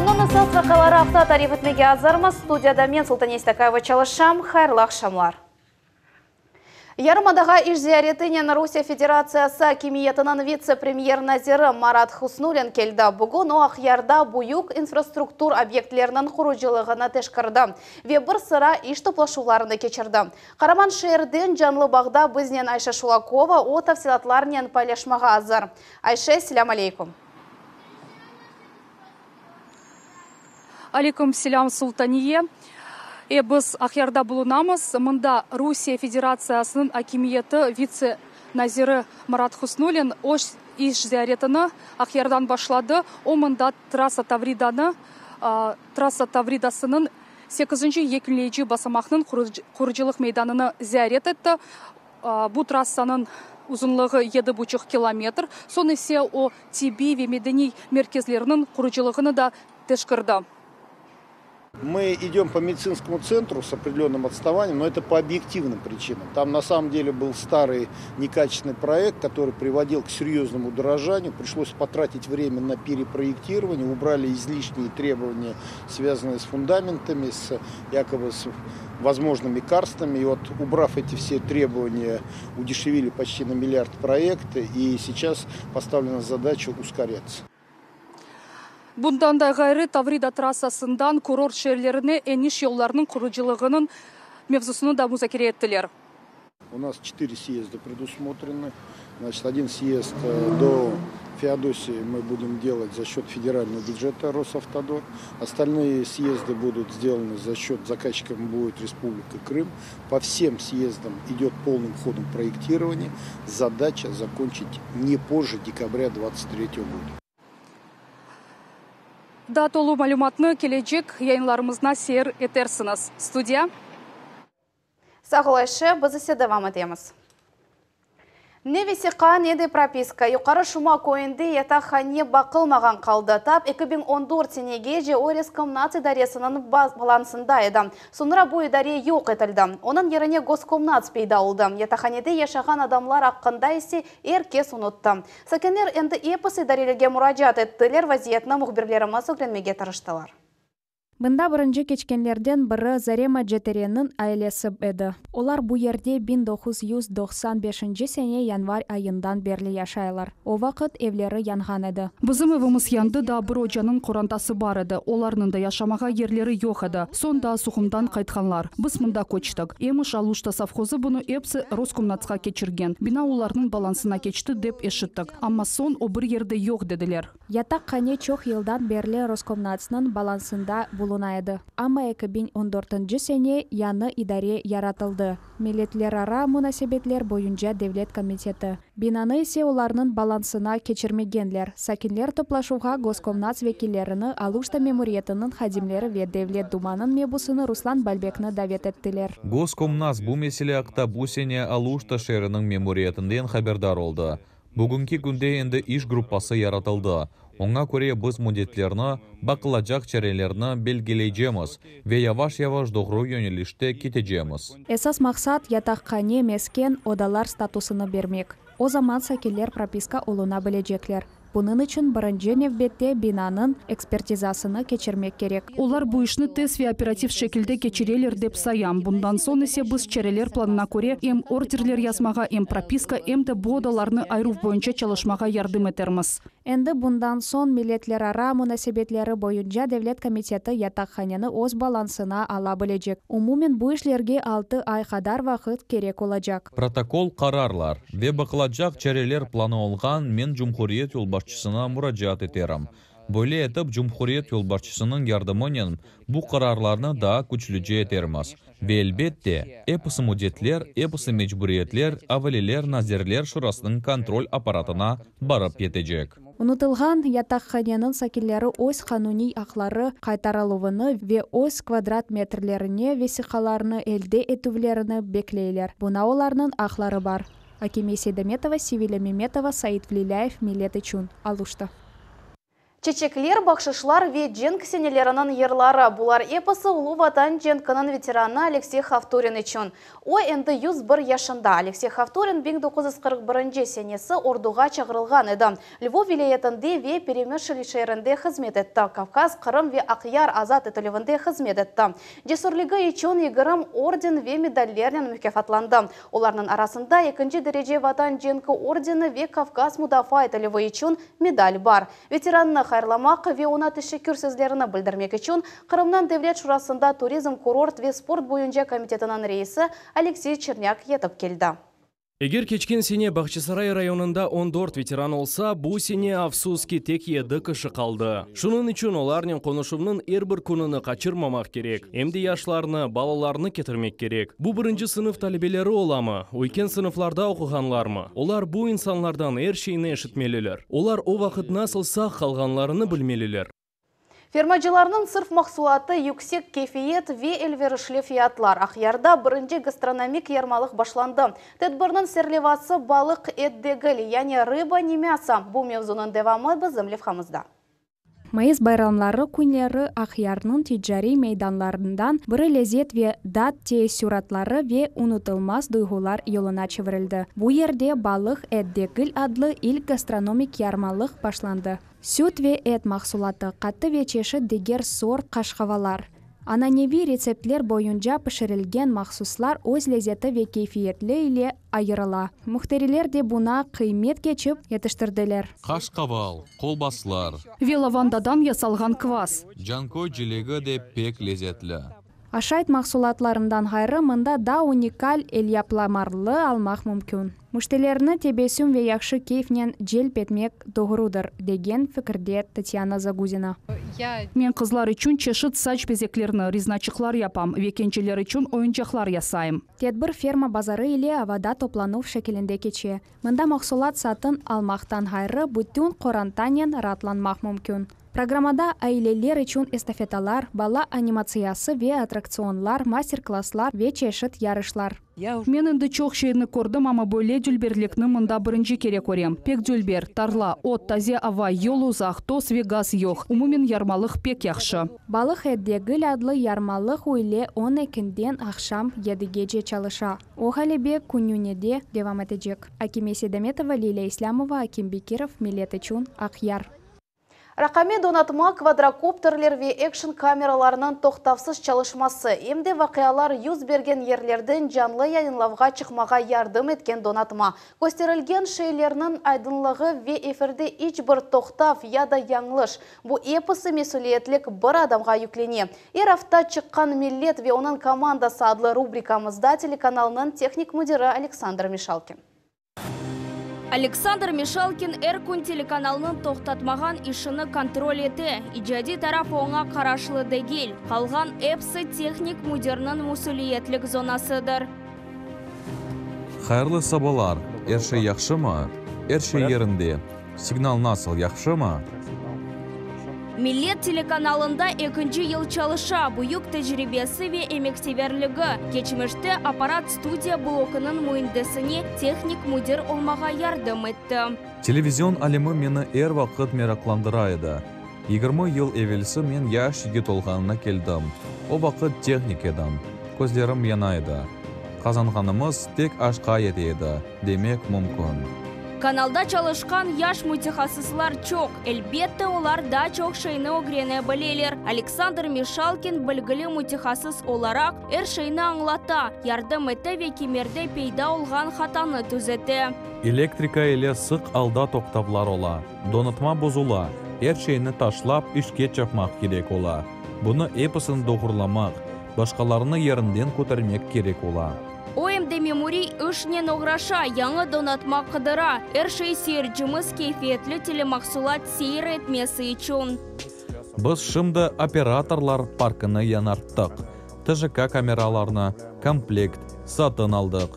Künniñ esas vaqiaları aqta tarif etmege azırmız. Studiyada men, Sultaniye Stakayeva, çalışam. Hayırlı aqşamlar. Yarımadağa iş ziyaretinen Rusiye Federatsiyası akimiyetiniñ vitse-premyer naziri Marat Husnullin keldi. Bugün o, Aqyarda büyük infrastruktur obyektleriniñ qurucılığını teşkirdi ve bir sıra iş toplaşuvlarını keçirdi. Qaraman şeerden canlı bağda biznen Ayşe Şulakova, o, tafsilâtlarnen paylaşmağa azır. Ayşe, selâm aleyküm. Aleyküm selâm, Sultaniye. E, biz Aqyarda bulunamız. Mında Rusiye Federatsiyasınıñ akimiyeti vitse naziri Marat Husnullin öz iş ziyaretini Aqyardan başladı. O, mında trassa Tavridanı, trassa Tavridasınıñ sekizinci yekünleyici basamaqnıñ qurucılıq meydanını ziyaret etti. Bu trassanıñ uzunlığı yedi buçuq kilometr. Soñ ise o, tibbiy ve medeniy merkezlerniñ qurucılığını da teşkirdi. Мы идем по медицинскому центру с определенным отставанием, но это по объективным причинам. Там на самом деле был старый некачественный проект, который приводил к серьезному удорожанию. Пришлось потратить время на перепроектирование, убрали излишние требования, связанные с фундаментами, с якобы с возможными карстами. И вот убрав эти все требования, удешевили почти на миллиард проекты, и сейчас поставлена задача ускоряться. Bundan da ğayrı, Tavrida trassasından kurort şeerlerine eniş yollarınıñ qurucılığınıñ mevzusını da muzakere ettiler. У нас четыре съезда предусмотрены. Значит, один съезд до Феодосии мы будем делать за счет федерального бюджета Росавтодор. Остальные съезды будут сделаны за счет, заказчиком будет Республика Крым. По всем съездам идет полным ходом проектирование. Задача закончить не позже декабря 2023 года. Daa tolu malümatnı kelecek yayınlarımızda seyir etersiñiz. Studiya. Sağ ol, Ayşe, biz ise devam etemiz. Ne vesiqa, ne de propiska. Yuqarı Şuma köyünde yataqhane baqılmağan qaldı. Tap 2014 senegece o Reskomnats idaresiniñ balansında edi. Soñra bu idare yoq etildi. Onıñ yerine Goskomnats peyda oldı. Yataqhanede yaşağan adamlar aqqında ise er kes unuttı. Sakinler endi episi idarelerge muracaat ettiler, vaziyetni mühbirlerimiz ögrenmege tırıştılar. Mında birinci keçkenlerden biri Zarema Cetereniñ ailesi edi. Olar bu yerde 1995 sene yanvar ayından berli yaşaylar. O vaqıt evleri yanğan edi. Bizim evimiz yandı, daa bir ocanıñ qorantası bar edi. Olarnıñ da yaşamağa yerleri yoq edi. Soñ daa Suhumdan qaytqanlar. Biz mında köçtik. Emiş, Aluşta sovhozı bunı episi Roskomnatsqa keçirgen. Bina olarnıñ balansına keçti, dep eşittik. Amma soñ o bir yerde yoq, dediler. Yataqhane çoq yıldan berli Roskomnatsnıñ balansında buluna edi. Amma 2014 sene yañı idare yaratıldı, Milletlerara munasebetler boyunca devlet komiteti. Binanı ise olarnıñ balansına keçirmegenler. Sakinler toplaşuvğa Goskomnats vekillerini, Aluşta memuriyetiniñ hadimleri ve Devlet dumanıñ mebusını Ruslan Balbekni davet ettiler. Goskomnats bu mesele aqta bu sene Aluşta şeeriniñ memuriyetinden haberdar oldı. Bugünki künde endi iş gruppası yaratıldı, oña köre biz müddetlerni, baqılacaq çarelerni belgileycemiz ve yavaş-yavaş doğru yönelişte ketecemiz. Esas maqsat, yataqhane, mesken odalar statusını bermek. O zaman sakinler propiska oluna bilecekler. Bunıñ içün birinci nevbette binanıñ ekspertizasını keçirmek kerek. Olar bu işni tez ve operativ şekilde keçireler, dep sayam. Bundan soñ ise biz çareler planına köre em orderler yazmağa, em propiska, em de bu odalarnı ayıruv boyunca çalışmağa yardım etermiz. Endi bundan soñ Milletlerara munasebetleri boyunca devlet komiteti yataqhaneni öz balansına ala bilecek. Umumen bu işlerge altı ay qadar vaqıt kerek olacaq. Protokol qararlar ve baqılacaq çareler planı olğan men cumhuriyet yolbaşçısına muracaat eterim. Böyle etip cumhuriyet yolbaşçısınıñ yardımınen bu qararlarnı daa küçlüce etermiz. Ve elbette, episi müddetler, episi mecburiyetler avaleler Nazirler Şurasınıñ kontrol apparatına barıp yetecek. Unutılğan yataqhaneniñ sakinleri öz qanuniy aqları qaytarıluvını ve öz kvadrat metrlerine vesiqalarnı elde etüvlerini bekleyler. Buña olarnıñ aqları bar. Akime Seydametova, Sevilya Memetova, Said Vlilâyev, Millet içün, Aluşta. Çeçekler, bahşışlar ve cenk seneleriniñ yırları, bular episi Ulu Vatan cenkiniñ veteranı Aleksey Havturin içün. O, endi 101 yaşında. Aleksey Havturin 1941 senesi orduğa çağırılğan edi. Lvov vilâyetinde ve Peremişl şeerinde hızmet etti. Kavkaz, Qırım ve Aqyar azat etilüvinde hızmet etti. Cesürligi içün 20 orden ve medallernen mukâfatlandı. Olarnıñ arasında ekinci derece Vatan cenki ordeni ve Kavkaz mudafaa etilüvi içün medal bar. Veterannı hayırlamaq ve oña teşekkür sözlerini bildirmek içün Qırımnıñ Devlet şurasında turizm, kurort ve sport boyunca komitetiniñ reisi Aleksey Çernâk yetip keldi. Eger keçken sene Bağçasaray rayonında 14 veteran olsa, bu sene, afsus ki, tek yedi kişi qaldı. Şunıñ içün olarnen qonuşuvnıñ er bir kününi qaçırmamaq kerek. Em de yaşlarnı, balalarnı ketirmek kerek. Bu birinci sınıf talebeleri olamı, üyken sınıflarda oquğanlarmı, olar bu insanlardan er şeyni eşitmeliler. Olar o vaqıt nasıl sağ qalğanlarını bilmeliler. Fermacılarnıñ sırf mahsulatı yüksek keyfiyet ve elverişli fiyatlar. Aqyarda birinci gastronomik yarmalıq başlandı. Tedbirniñ serlevası balıq et degil, yani rıba ne mâso. Bu mevzunıñ devamı bizim levhamızda. Mayıs bayramları künleri Aqyarnıñ ticariy meydanlarından biri lezet ve dat teessüratları ve unutılmaz duyğular yoluna çevirildi. Bu yerde Balıq et degil adlı ilk gastronomik yarmalıq başlandı. Süt ve et mahsulatı, qattı ve çeşit diger sort qaşqavalar, ananeviy retseptler boyunca pişirilgen mahsuslar öz lezeti ve keyfiyetli ile ayırıla. Müşteriler de buña qıymet keçip yetiştirdiler. Qaşqaval, kolbaslar. Ve lavandadan yasalğan kvas. Canköy cilegi de pek lezetli. Aşayt mahsulatlarından ğayrı mında da unikal elyapmalarnı almaq mümkün. Müşterilerni tebessüm ve yahşı keyfnen celp etmek doğrudır, degen fikirde Tatyana Zaguzina. Men qızlar içün çeşit saç bezeklerini, reznaçıqlar yapam ve kenceler içün oyuncaqlar yasayım. Tedbir ferma bazarı ile avada toplanuv şekilinde keçe. Mında mahsulat satın almaqtan ğayrı bütün qorantanen raatlanmaq mümkün. Programmada aileler içün estafetalar, bala animatsiyası ve attraktsionlar, master-klasslar ve çeşit yarışlar. Men endi çoq şeyni kördim, amma böyle dülberlikni mında birinci kere körem. Pek dülber, tarla, ot, taze ava, yol uzaq, toz ve gaz yoq. Umumen yarmalıq pek yahşı. Balıq et degil adlı yarmalıq üyle 12-den aqşam 7gece çalışa. O ğalebe kününe de devam etecek. Akime Sedametova, Lilya İslâmova, Akim Bekirov, Millet içün Aqyar. Raqamiy donatma, kvadrokopterler ve ekşn kameralarınıñ toqtavsız çalışması, em de vaqialar yüz bergen yerlerden canlı yayınlavğa çıqmağa yardım etken donatma. Kösterilgen şeylerniñ aydınlığı ve efirde iç bir toqtav ya da yañlış. Bu episi mesüliyetlik bir adamğa yüklene. Er afta çıqqan Millet ve onıñ komandası adlı rubrikamızda telekanalnıñ tehnik müdiri Aleksandr Mişalkin. Aleksandr Mişalkin er kün telekanalnıñ toqtatmağan işini kontrol ete. İcadiy taraf oña qaraşlı degil. Qalğan episi tehnik müdirniñ mesüliyetlik zonasıdır. Hayırlı sabalar. Er şey yahşımı? Er şey yerinde. Signal nasıl, yahşımı? Millet telekanalında ekinci yıl çalışa. Büyük tecribesi ve emekseverligi. Keçmişte apparat studiya blokunıñ müendisine tehnik müdir olmağa yardım etti. Televizion alemi meni er vaqıt meraqlandıra edi. 20 yıl evelsi men yaş yigit olğanına keldim. O vaqıt tehnik edim. Közlerim yana edi. Qazanğanımız tek aşqa yete edi, demek mümkün. Kanalda çalışqan yaş mütehassıslar çoq. Elbette, olar daa çoq şeyni ögrene bileler. Aleksandr Mişalkin bilgili mütehassıs olaraq er şeyni añlata, yardım ete ve kimerde peyda olğan hatanı tüzete. Elektrika ile sıq alda toqtavlar ola. Donatma bozula. Er şeyni taşlap işke çapmaq kerek ola. Bunı episini doğrulamaq, başqalarını yerinden kötermek kerek ola. O em de memuriy işnen oğraşa, yañı donatma qıdıra. Er şey seyircimiz keyfiyetli telemahsulat seyir etmesi içün. Biz şimdi operatorlar parkını yañarttıq. TJK kameralarını, komplekt, satın aldıq.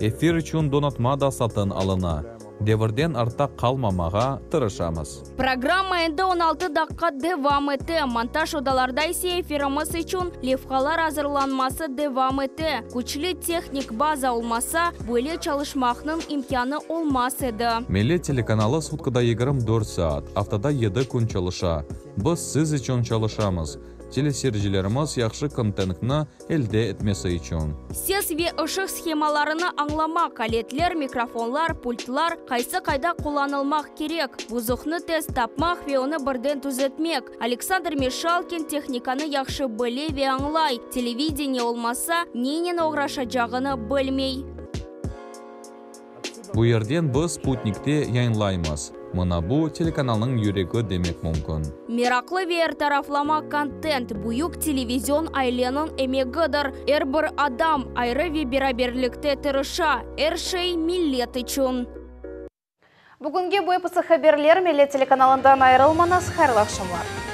Efir içün donatma da satın alına. Devirden artta qalmamağa tırışamız. Programma endi 16 daqqa devam ete, montaj odalarda ise efirimiz içün levhalar azırlanması devam ete. Küçlü tehnik baza olmasa, böyle çalışmaqnıñ imkânı olmaz edi. Millet telekanalı sutkada 24 saat, aftada yedi kün çalışa. Biz siz içün çalışamız, teleseyircilerimiz yahşı kontentni elde etmesi içün. Ses ve ışıq shemalarını añlamaq, aletler, mikrofonlar, pultlar, qaysı qayda qullanılmaq kerek, buzuqnı tez tapmaq ve onı birden tüzetmek. Aleksandr Meşalkin tehnikanı yahşı bile ve añlay, televideniye olmasa, nenen oğraşacağını bilmey. Bu yerden biz sputnikte yayınlaymız. Mına bu, telekanalnıñ yüregi demek mümkün. Meraqlı ve er taraflama kontent, büyük televizion aileniñ emegidir. Er bir adam ayrı ve beraberlikte tırışa. Er şey millet içün. Bugünge bu episi haberler, Millet telekanalından ayırılmañız, hayırlı aqşamlar.